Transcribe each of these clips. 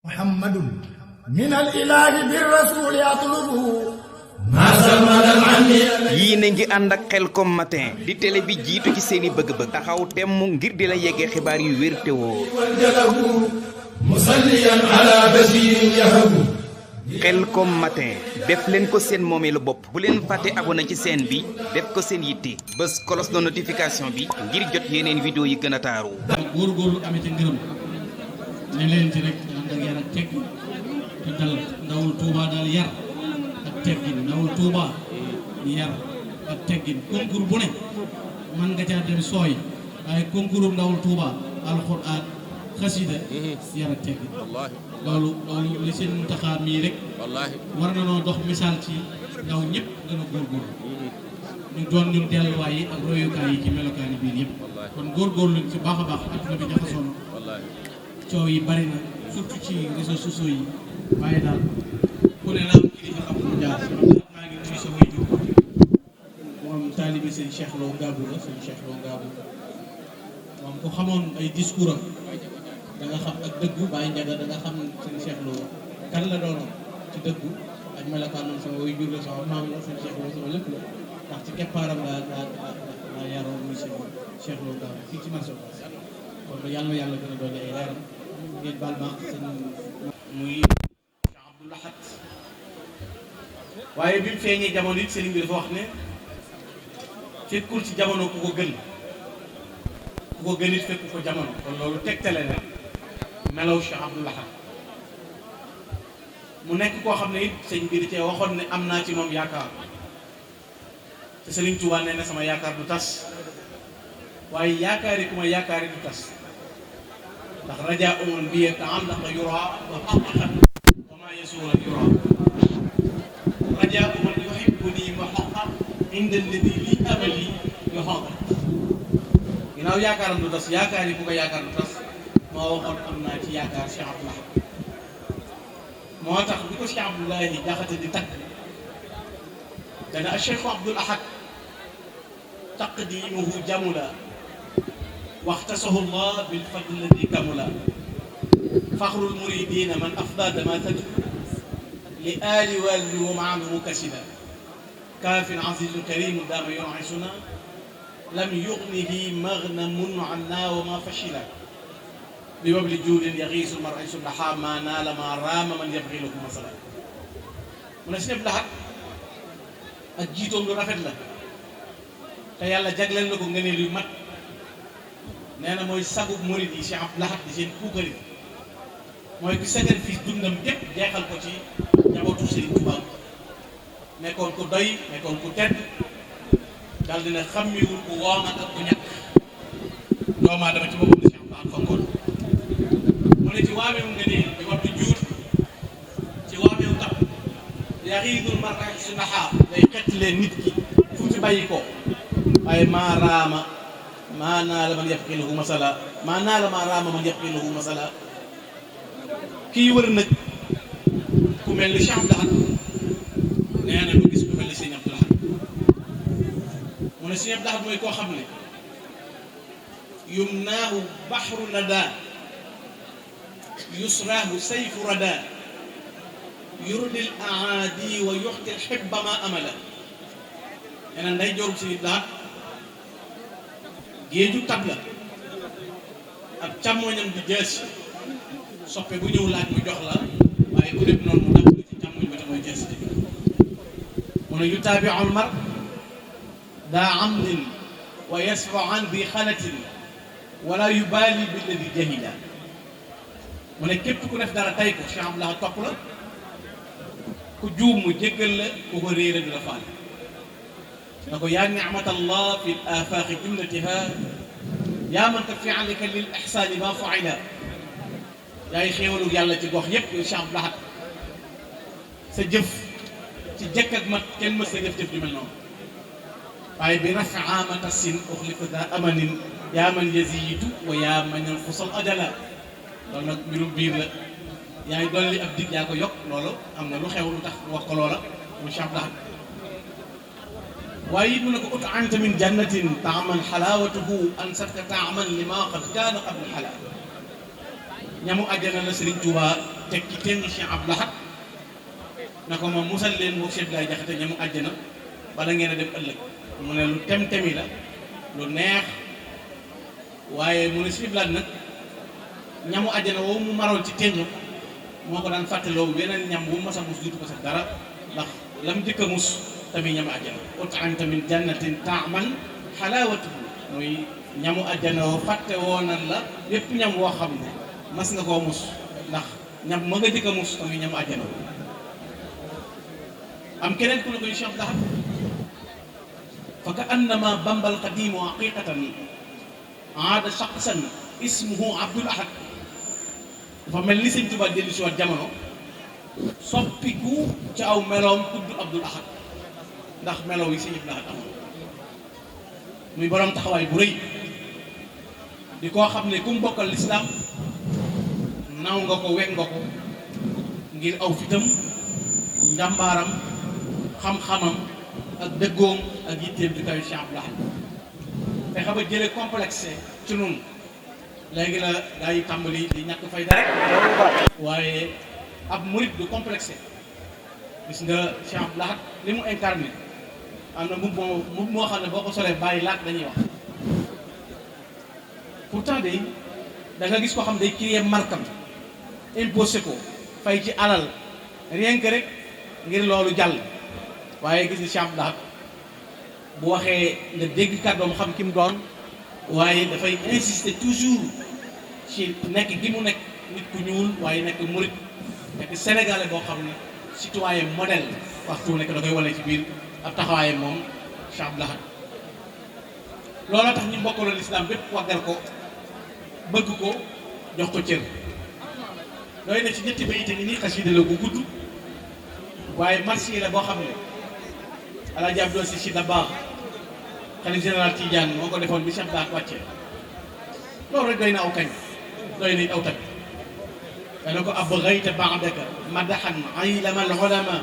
muhammadun min al ilahi bir rasul yatlubu yii na ngi ànd ak Khelcom matin di télé bi jiitu ci seeni bëgg-bëgg taxaw temm ngir di la yeggee xibaar yu wér te wóor musalliyan ala basirin yahabu Khelcom matin def leen ko seen moomeelu bopp bu leen fàtte abonné ci chaîne bi def ko seen yitte bés cloche de notification bi ngir jot yeneen vidéo yi gën a taaru góorgóorlu amee ci ngërëm ne leen ci rek ànd ak yar ak teg te dal ndawul Touba daal yar ak teggin ndawul Touba yar ak teggin concours bu ne man nga caa dem sooy waaye concours ndawul Touba alxuraan xasida yar ak teggin loolu li seen Muntaxa mii rek war na noo dox misaal ci ndaw ñëpp gën a góorgóorlu ñu doon ñun delluwaay yi ak royukaay yi ci melokaani biir yëpp kon góorgóorlu ci baax a baax adduna bi jaxasoo na coow yi bari na surtout ci réseaux sociaux yi waaye daal ku ne la kilifa xam mu jaar maa ngi nuyu sa waajur moom taalibe seen Cheikh Lo Ngabou la seen Cheikh Lo Ngabou moom ku xamoon ay discours am da nga xam ak dëggu Baye Ndiaga da nga xam seen Cheikh Lo kan la doonoon ci dëggu ak melokaanam sama waajur la sama maam la seen Cheikh Lo sama lépp la ndax ci keppaaram laa yaroo muy seen Cheikh Lo Ngabou fii ci marché kon yàlla na yàlla gën a doon ay leeram ngeen baal ma sëñ muy Cheikh Abdou Lahad waaye bi mu feeñee jamono it sëriñ bi dafa wax ne fekkul ci jamono ku ko gën it fekku ko jamono kon loolu tegtale na melaw Cheikh Abdou Lahad mu nekk koo xam ne it sëñ bi da cee waxoon ne am naa ci moom yaakaar te sëriñ Tuubaa nee na sama yaakaar du tas waaye yaakaar yi ku ma yaakaar yi du tas ndax rajaa uman bi ta'allaqa yura wa haqqaqat wa ma yasuura yura rajaa uman yuhibbuni wa haqqa inda alladi li amali yuhaqqa ginnaaw yaakaaram du tas yaakaar yi ku ko yaakaar du tas moo waxoon am naa ci yaakaar Cheikh Abdou Lahad moo tax bi ko Cheikh Abdoulahi Jaxate di tagg dana Cheikh Abdou Lahad taqdimuhu jamula واختصه الله بالفضل الذي كمل فخر المريدين من أفضى دماثة لآل والد ومعه مكسدا كاف عزيز كريم دام ينعسنا لم يغنه مغنم عنا وما فشلا بوبل جود يغيث المرء سبحا ما نال ما رام من يبغي له مثلا من Sëñ Lahad ak jiitoom lu rafet la te yàlla jagleel na ko ngëneel yu mat nee na mooy sagub murid yi Cheikh Abdou Lahad di seen puukari mooy ku sacrifice dundam gépp jeexal ko ci njabootu Serigne Touba nekkoon ku doy nekkoon ku tedd dal dina xàmmiwul ku woomat ak ku ñàkk doomu aadama ci boppam la Cheikh Abdou Lahad fonkoon mu ne ci waamewu nga ne di wattu juut ci waamewu tax yaxiidul mar'a su naxaa day xett leen nit ki fu ci bàyyi ko waaye maaraama maa naa la man yabqi lahu masala maa naa la maa raama man yabqi lahu masala kii wër nag ku mel ni Cheikh Abdou Lahad nee na lu gis ku mel ni Sëñ Abdou Lahad mu ne Sëñ Abdou Lahad mooy koo xam ne yumnaahu baxru nada yusraahu sayfu rada yurdil aadi wa yuxtil xibba ma amala nee na nday jorum Sëñ Abdou Lahad géeju tab la ak càmmoñam di jees soppe bu ñëw laaj mu jox la waaye ku def noonu mu dàpp ci càmmoñ ba te mooy jees mu ne yutaabi'ul mar daa amdin wa yasfa an bi xalatin wala yubaali billadi jahila mu ne képp ku def dara tay ko Cheikh Abdou Lahad topp la ku juum mu jéggal la ku ko réere du la faale na ko yaa ni'matallah fi l-aafaaqi jumlatiha yaa man ka fi'lika lil ihsaani ma fu'ila yaay xéewalu yàlla ci gox yépp yow Cheikh Abdou Lahad sa jëf ci jëkk ak mat kenn mës a jëf-jëf ju mel noonu waaye bi rafi amatasin uxlifa daa amanin yaa man yaziidu wa yaa man yanqusal ajala loolu nag mbirum biir la yaay dolli ab dig yaa ko yokk loolu am na lu xew lu tax wax ko loola moom Cheikh Abdou Lahad waaye it mu ne ko ut anta min jannatin taaman xalaawatuhu an satka taaman li ma qad kaana qabla xalaa ñamu àjjana la Serigne Touba teg ci tenn Cheikh Abdou Lahad na ko ma musal leen moom Cheikh Abdoulaye Jaxate ñamu àjjana bala ngeen a dem ëllëg mu ne lu tem-temi la lu neex waaye mu ne Cheikh Abdoulaye nag ñamu àjjana woowu mu maroon ci tenn moo ko daan fàttaloo beneen ñam bu mas a mus duutu ko sax dara ndax lam njëkk a mus tamit ñamu àjjana ut'imta min jannatin ta'man halawatuhu muy ñamu àjjana woo fàtte woonan la lépp ñam woo xam ne mas nga koo mus ndax ñam ma nga njëkk a mus tamit ñamu àjjana am keneen ku ne koy Cheikh Lahad fa ka annama bambal qadimu haqiqatan aada shaqsan ismuhu Abdul Ahad dafa mel ni Sëñ Tuubaa dellu si waat jamono soppiku ci aw meloom tudd Abdul Ahad ndax melow yi Sëñ Abdul Ahad amoon muy borom taxawaay bu rëy di koo xam ne ku mu bokkal lislaam naw nga ko weg nga ko ngir aw fitam njàmbaaram xam-xamam ak dëggoom ak yitteem di kaw Cheikh Abdou Lahad fexe ba jëlee complexe ci nun léegi la gaa yi tàmbali di ñàkk fayda rek waaye ab murid du complexé gis nga Cheikh Abdou Lahad li mu incarné am na mbubb moo xam ne boo ko solee bàyyi laat dañuy wax pourtant day da nga gis koo xam day créer markam imposé ko fay ci alal rien que rek ngir loolu jàll waaye gis nga Cheikh Abdou Lahad bu waxee nga dégg kàddoom xam ki mu doon waaye dafay insister toujours ci nekk gi mu nekk nit ku ñuul waaye nekk murid nekk sénégalais boo xam ne citoyen modèle waxtu nekk da koy wane ci biir ab taxawaayam moom Cheikh Abdou Lahad looloo tax ñu bokkaloon lislaam bépp waggal ko bëgg ko jox ko cër doy na ci ñetti bayit ngi nii xasida la gu gudd waaye marsi la boo xam ne Alaaji Abdou Si Dabakh xalif général Tidiane moo ko defoon bi Cheikh Abdou Lahad wàcce loolu rek doy na aw kañ doy na it aw tag dana ko abghayta ba'daka madahan aylama al-ulama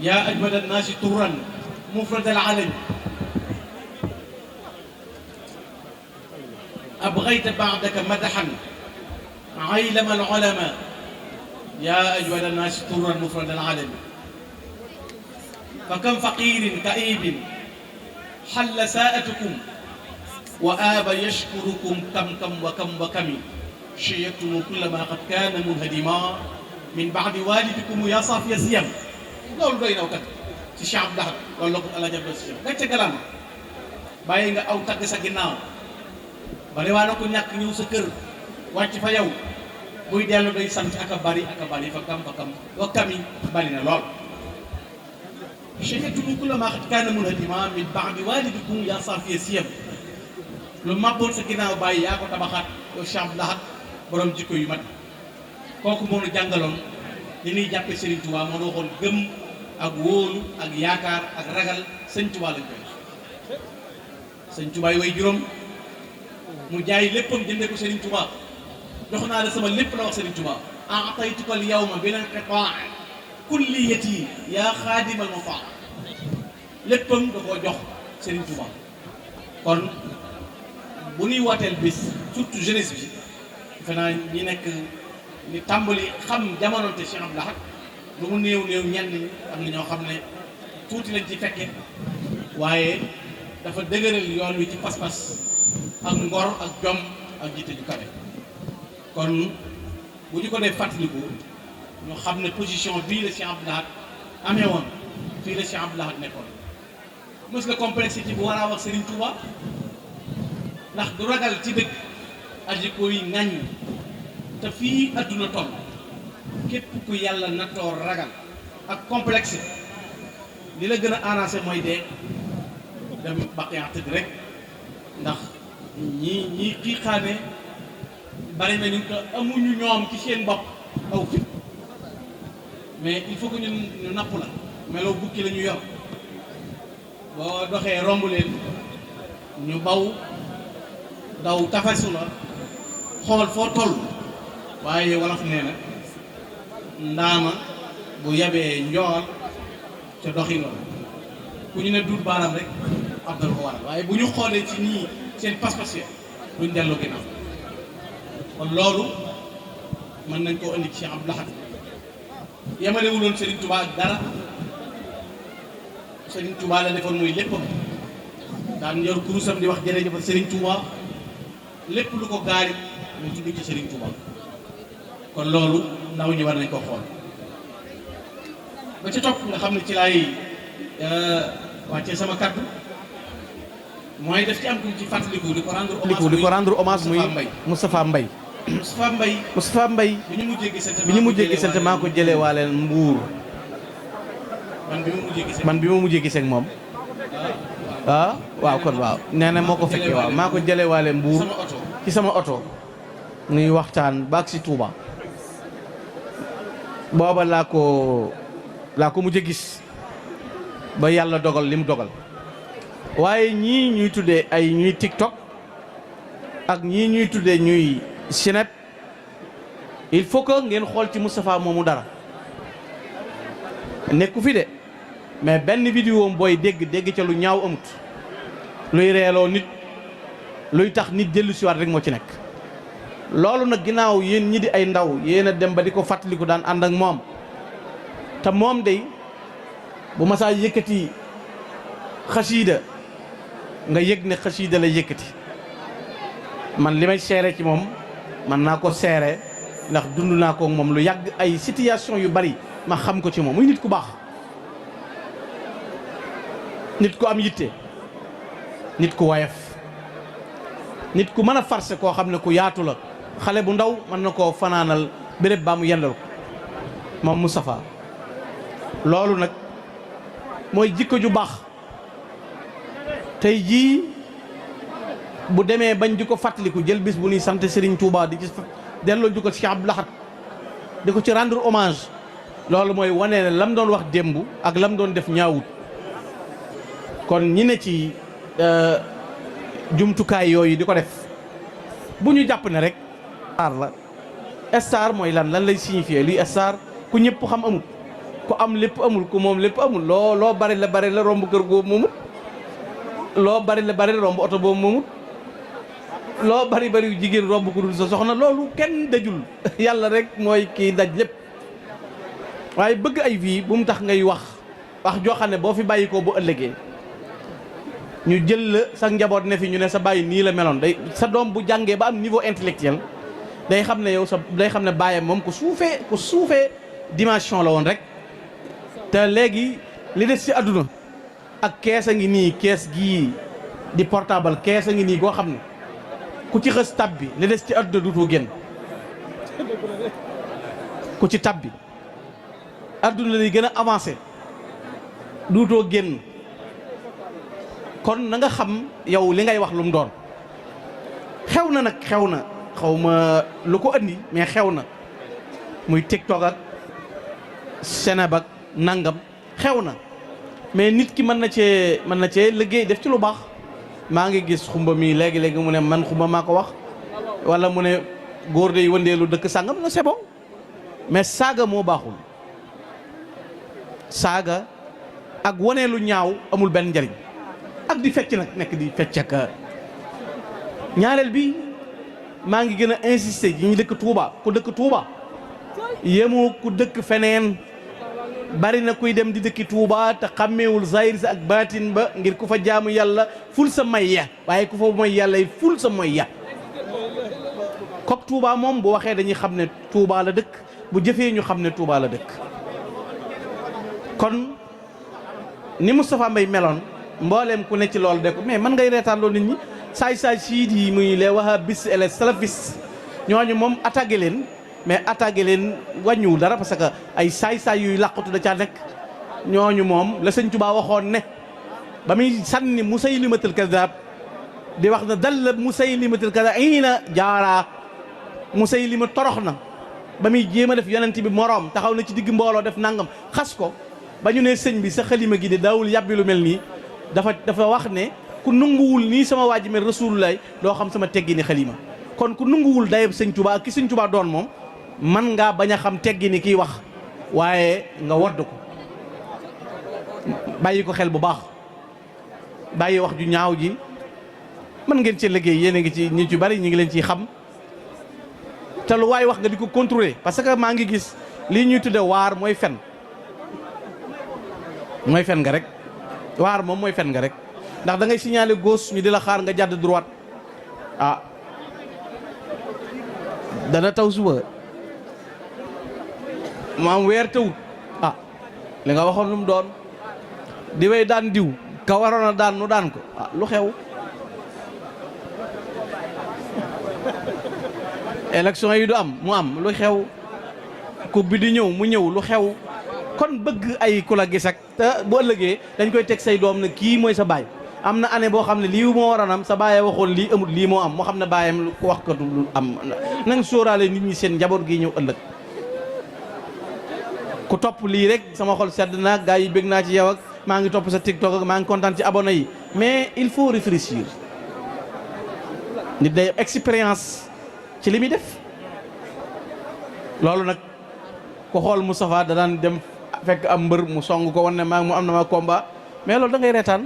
ya ajwad an-naasi turran mufrad al-alami abghayta ba'daka madahan aylama al-ulama ya ajwad an-naasi turran mufrad al-alami فكم فقير كئيب حل ساءتكم وآب يشكركم كم وكم شيئتم كلما قد كان منهدما من بعد والدكم يا صافي الزيام loolu doy na aw tagg ci Cheikh Abdou Lahad loolu la ko Alaaji Abdou Si gàcce galaama bàyyi nga aw tagg sa ginnaaw bari waa na ko ñàkk ñëw sa kër wàcc fa yow buy dellu day sant ak a bari fa kam wa kami bari na lool شيئتم كلما قد كان منهدما من بعد والدكم يا صافي الزيام lu màbboon sa ginnaaw bàyyi yaa ko tabaxaat yow Cheikh Abdou Lahad borom jikko yu mat kooku moo nu jàngaloon li ñuy jàppe Serigne Touba moo nu waxoon gëm ak wóolu ak yaakaar ak ragal Sëñ Touba lañ koy Sëñ Touba yi way juróom mu jaay léppam jëndee ko Serigne Touba jox naa la sama lépp la wax Serigne Touba a'taytuka al-yawma bil inqitaa' kulliyati yaa xaadimal mufaa léppam da koo jox Serigne Touba kon bu ñuy wooteel bis surtout jeunesse bi defe naa ñi nekk ni tàmbali xam jamonoonte Cheikh Abdou Lahad lu mu néew ñenn ñi am na ñoo xam ne tuuti lañ ci fekke waaye dafa dëgëral yoon wi ci pas-pas ak ngor ak jom ak jiite ju kawe kon bu ñu ko dee fàttaliku ñu xam ne position bii la Cheikh Abdou Lahad amee woon fii la Cheikh Abdou Lahad nekkoon mos nga complexité bu war a wax Serigne Touba ndax du ragal ci dëkk aji koy ŋàññ te fii adduna toll képp ku yàlla nattoo ragal ak complexe li la gën a arrangé mooy dee dem baqiya tëdd rek ndax ñi xiixaane bari nañu te amuñu ñoom ci seen bopp aw fit mais il faut que ñu napp la meloo bukki la ñu yor boo doxee romb leen ñu baw daw tafasu la xool foo toll waaye wolof nee na ndaama bu yabee njool ca doxin la ku ñu ne duut baaraam rek am na lu ko waral waaye bu ñu xoolee ci nii seen pas-pas ya duñ dellu ginnaaw kon loolu mën nañ koo indi ci Cheikh Abdou Lahad yemalewuloon Serigne Touba ak dara Serigne Touba la defoon muy léppam daan yor kurusam di wax jërëjëf Serigne Touba lépp lu ko gaari mu tudd ci Serigne Touba kon loolu ndaw ñi war nañ ko xool ba ci topp nga xam ne ci laay wàccee sama kaddu mooy def ci am ku ci fàttaliku di ko rendre hommage muy Moustapha Mbaye bi ñu mujjee gisante maa ko jëlee waale Mbuur man bi ma mujjee gisee ak moom waaw kon waaw nee na moo ko fekkee waaw maa ko jëlee waale Mbuur ci sama oto nuy waxtaan baag si Touba booba laa ko mujjee gis ba yàlla dogal li mu dogal waaye ñii ñuy tuddee ay ñuy TikTok ak ñii ñuy tuddee ñuy Snap il faut que ngeen xool ci Moustapha moomu dara nekku fi de mais benn vidéo booy dégg ca lu ñaaw amut luy reeloo nit luy tax nit dellu siwaat rek moo ci nekk loolu nag ginnaaw yéen ñi di ay ndaw yéen a dem ba di ko fàttaliku daan ànd ak moom te moom day bu ma saa yëkkati xasiida nga yëg ne xasiida la yëkkati man li may seere ci moom man naa ko seere ndax dund naa ko moom lu yàgg ay situation yu bari ma xam ko ci moom muy nit ku baax nit ku am yitte nit ku woyof nit ku mën a farce koo xam ne ku yaatu la xale bu ndaw mën na koo fanaanal béréb baa mu yendal ko moom Moustapha loolu nag mooy jikko ju baax tey jii bu demee bañ di ko fàttaliku jël bis bu ñuy sant Serigne Touba di ci delloo ju ko Cheikh Abdou Lahad di ko ci rendre hommage loolu mooy wane ne lam doon wax démb ak lam doon def ñaawut kon ñi ne ci jumtukaay yooyu di ko def bu ñu jàpp ne rek star la star mooy lan lay signifier luy star ku ñëpp xam amul ku am lépp amul ku moom lépp amul loo bari la romb kër googu moomut loo bari la romb oto boobu moomut loo bari jigéen romb ku dul sa soxna loolu kenn dajul yàlla rek mooy kii daj lépp waaye bëgg ay vie bu mu tax ngay wax joo xam ne boo fi bàyyi ko bu ëllëgee ñu jël la sa njaboot ne fi ñu ne sa bàyyi nii la meloon day sa doom bu jàngee ba am niveau intellectuel day xam ne yow day xam ne bàyyam moom ku suufee dimension la woon rek te léegi li des ci àdduna ak kees a ngi nii kees gii di portable kees a ngi nii goo xam ne ku ci xës tab bi li des ci àdduna duutoo génn ku ci tab bi àdduna lay gën a avancé duutoo génn kon na nga xam yow li ngay wax lu mu doon xew na xaw ma lu ko andi mais xew na muy TikTok ak Snap ak nangam xew na mais nit ki mën na cee liggéey def ci lu baax maa ngi gis xumba mi léegi mu ne man xumba maa ko wax wala mu ne góor day wëndeelu dëkk sàngam na c'est bon mais saaga moo baaxul saaga ak wane lu ñaaw amul benn njariñ ak di fecc nag nekk di fecc ak ñaareel bi maa ngi gën a insister yi ñu dëkk Touba ku dëkk Touba yemoo ku dëkk feneen bari na kuy dem di dëkki Touba te xàmmeewul zahir sa ak baatin ba ngir ku fa jaamu yàlla ful sa may ya waaye ku fa mooy yàlla ful sa mooy ya kok Touba moom bu waxee dañuy xam ne Touba la dëkk bu jëfee ñu xam ne Touba la dëkk kon ni Moustapha Mbaye meloon mbooleem ku ne ci loolu de ko mais man ngay reetaan loo nit ñi saay siid yi muy les wahhabistes et les salafistes ñooñu moom attaqué leen mais attaqué leen wàññiwul dara parce que ay saay yuy làqatu da caa nekk ñooñu moom la sëñ Touba waxoon ne ba muy sànni Musaylimatul Kaddaab di wax na dal Musaylimatul Kaddaab ina jaaraa Musaylima torox na ba muy jéem a def yonent bi moroom taxaw na ci digg mbooloo def nangam xas ko ba ñu ne sëñ bi sa xalima gi de daawul yàbbi lu mel nii dafa wax ne ku nunguwul nii sama waa ji mel Rasulullah doo xam sama teggi ni xalima kon ku nunguwul dayeb sëñ Touba ak ki sëñ Touba doon moom man ngaa bañ a xam teggi ni kiy wax waaye nga wodd ko bàyyi ko xel bu baax bàyyi wax ju ñaaw ji mën ngeen ci liggéey yéen a ngi ci ñi ci bari ñu ngi leen ciy xam te lu waay wax nga di ko contrôler parce que maa ngi gis lii ñuy tudde waar mooy fen nga rek waar moom mooy fen nga rek ndax da ngay signaler gauche ñu di la xaar nga jàdd droite ah dana taw suba mu am weer tawut ah li nga waxoon lu mu doon di way daan diw ka waroon a daan nu daan ko ah lu xew élection yi du am mu am lu xew coupe bi di ñëw mu ñëw lu xew kon bëgg ay ku la gis ak te bu ëllëgee dañ koy teg say doom ne kii mooy sa baay am na année boo xam ne lii moo waroon am sa baay waxoon lii amul lii moo am moo xam ne baayam ku wax ko du am nañ sóoraale nit ñi seen njaboot gi ñëw ëllëg ku topp lii rek sama xol sedd na gaa yi bëgg naa ci yow ak maa ngi topp sa TikTok ak maa ngi kontaan ci abonné yi mais il faut réfléchir nit day expérience ci li muy def loolu nag ku xool Moustapha da daan dem fekk am mbër mu song ko wan ne maa mu am na ma combat mais loolu da ngay reetaan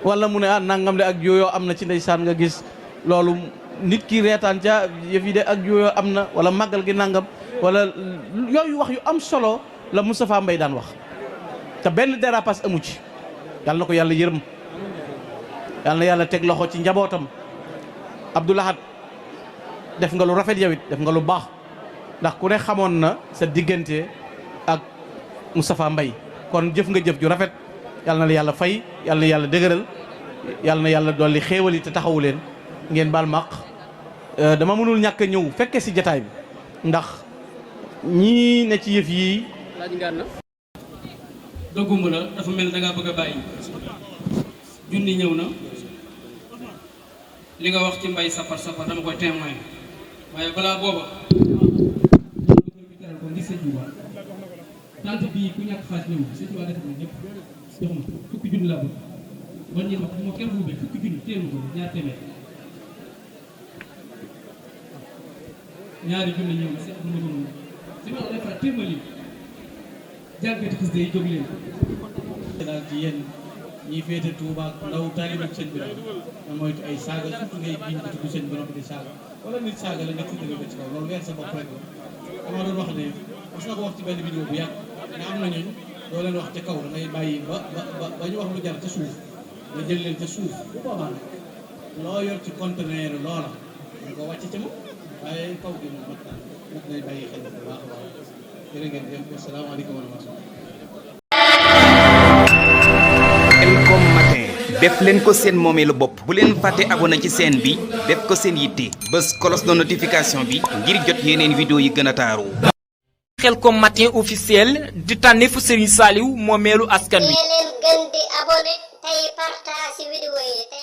wala mu ne ah nangam de ak yooyoo am na ci ndeysaan nga gis loolu nit ki reetaan ca yëf yi de ak yooyoo am na wala màggal gi nangam wala yooyu wax yu am solo la Moustapha Mbaye daan wax te benn dérapage amu ci yàlla na ko yàlla yërëm yàlla na yàlla teg loxo ci njabootam Abdou Lahad def nga lu rafet yow it def nga lu baax ndax ku ne xamoon na sa diggante ak Moustapha Mbaye kon jëf nga jëf ju rafet yàlla na la yàlla fay yàlla na yàlla dëgëral yàlla na yàlla dolli xéewal yi te taxawu leen ngeen baal maq dama mënul ñàkk a ñëw fekke si jataay bi ndax ñii ne ci yëf yii dogguma la dafa mel ne da ngaa bëgg a bàyyi junni ñëw na li nga wax ci mbay safar dama koy témoin waaye balaa booba ko ngir sëñ Tuuba tant bii ku ñàkk xaalis ñëw sëñ Tuuba defal na ñëpp jox ma fukki junni laa bëgg man ñi wax moo kenn ruubee fukki junni téelu ko ñaar téeméer ñaari junni ñëw na si am na ñëw na si ma defar téeméer jàngati xis day jóg leen daal ci yéen ñi féete Touba ndaw taalibe sëñ bi na moytu ay saaga surtout ngay biñ di tudd sëñ bi noppi di saaga wala nit saaga la nga tudd ko ci kaw loolu weer sa bopp rek la dama doon wax ne mas na ko wax ci benn vidéo bu yàgg ne am na ñooñ doo leen wax ca kaw da ngay bàyyi ba ñu wax lu jar ca suuf nga jël leen ca suuf bu boobaa nag loo yor ci conteneur loola nga ko wàcc ca moom waaye kaw gi moom mat nay bàyyi xel bu baax a baax jërë ngeen jëf asalaamaaleykum wa rahmatulah. Khelcom matin def leen ko seen moomeelu bopp bu leen fàtte abonné ci chaîne bi def ko seen yitte bës cloche de notification bi ngir jot yeneen vidéo yi gën a taaru. Khelcom matin officiel di tànneefu Serigne Saliou moomeelu askan wi. leen gën di abonné tey partage vidéo yi.